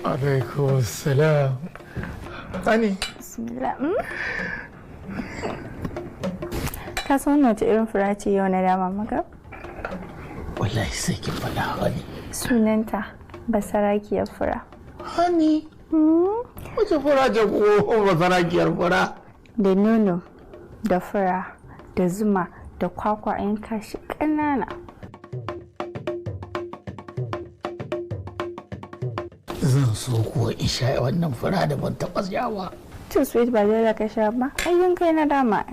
Alaikum salam. Ani. Bismillah. Ka san wannan wace irin fura ce yau na dama maka? Wallahi sai kin faɗa Hani. Sunanta basarakiyar fura. Hani. Wace fura ce ko basarakiyar fura? Da nono, da fura, da zuma, da kwakwa a yanka shi ƙanana. Zan so kuwa in sha wannan fura da ban taɓa sha ba. Too sweet ba dole ka sha ba, ai kai na dama.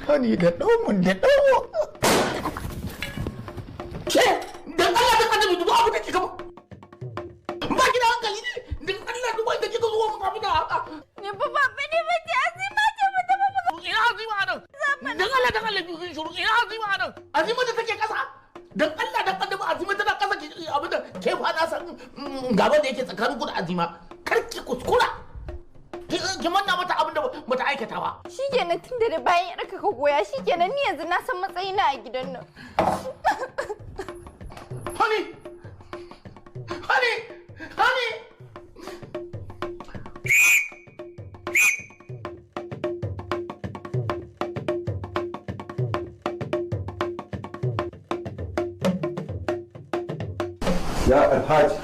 Hani da ɗaumun da ɗaumun. Ke, dan Allah dan annabi duba abu da kika ba. Ba ki da hankali ne, dan Allah duba inda kika zo mun abu da haka. Ni ba ba ne ba ce azima ce ba ta ba. Ina azima anan. Dan Allah dan Allah biyu shiru ina azima anan. Azima da take kasa. Dan Allah dan annabi azima tana kasa ki abin da ke fa na san gaban da yake tsakanin ku da azima. Kar ki kuskura. Ki manna mata abin da bata aikata ba. Shikenan tun da bayan yarka ka goya shikenan ni yanzu na san matsayina a gidan nan. Honey! Honey! Honey! Ya Alhaji.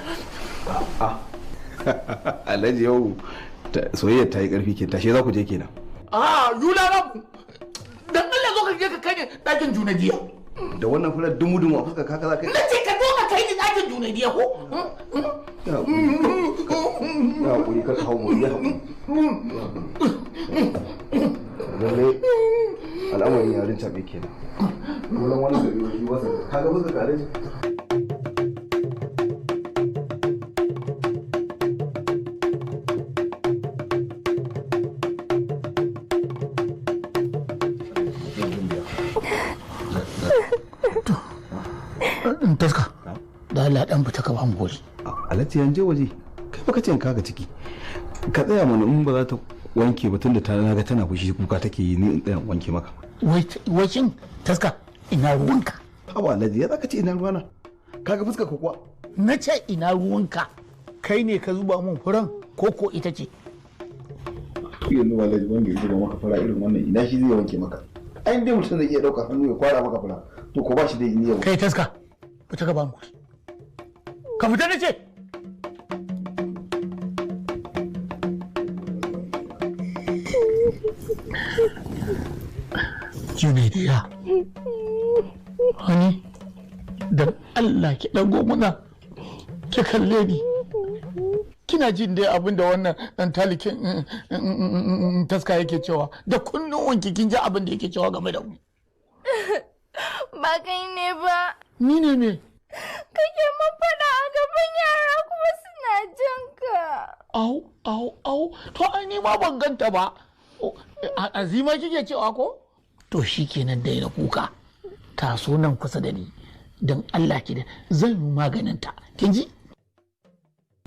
Alhaji yau soyayyar ta yi ƙarfi ke tashe za ku je kenan. Ah, yula rabu. Dan Allah zo ka je ka kai ni ɗakin junadiya. Da wannan furar dumu-dumu a fuskar kaka za ka Na ce ka zo ka kai ni ɗakin junadiya ko? Ya haƙuri kar ka hau mu ya haƙuri. Lallai al'amarin yarin caɓe kenan. Kullum wani gari wani wasa kaga fuskar ka Alhaji. Taska, da Allah dan fita ka ba mu guri. Alhaji yan je waje, kai baka ce in kaga ciki. Ka tsaya mana in ba za ta wanke ba tunda ta naga tana fushi kuka take yi ni in tsaya in wanke maka. Wai shin taska ina ruwanka? Haba Alhaji ya zaka ce ina ruwana? Kaga fuskar ka kuwa? Na ce ina ruwanka. Kai ne ka zuba mun furan ko ko ita ce? Yanzu Alhaji wanda ya zuba maka fura irin wannan ina shi zai wanke maka. Ai dai mutum zai iya ɗauka hannu ya kwara maka fura to ko ba shi da niyyar. Kai taska. Fita ka ba mu kuɗi. Ka fita na ce. Junaidiya. Hani, dan Allah ki ɗago muna ki kalle ni. Kina jin dai abin da wannan ɗan talikin taska yake cewa da kunnuwanki kin ji abin da yake cewa game da mu. Ba kai ne ba. Ni ne me? Kake mun faɗa a gaban yara kuma suna jin ka. Au, au, au, to ai ni ma ban ganta ba. Azima kike cewa ko? To shikenan daina kuka. Taso nan kusa da ni. Don Allah ki da zan yi maganin ta. Kin ji?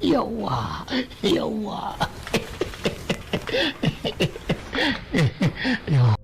Yawwa, yawwa. Yawwa.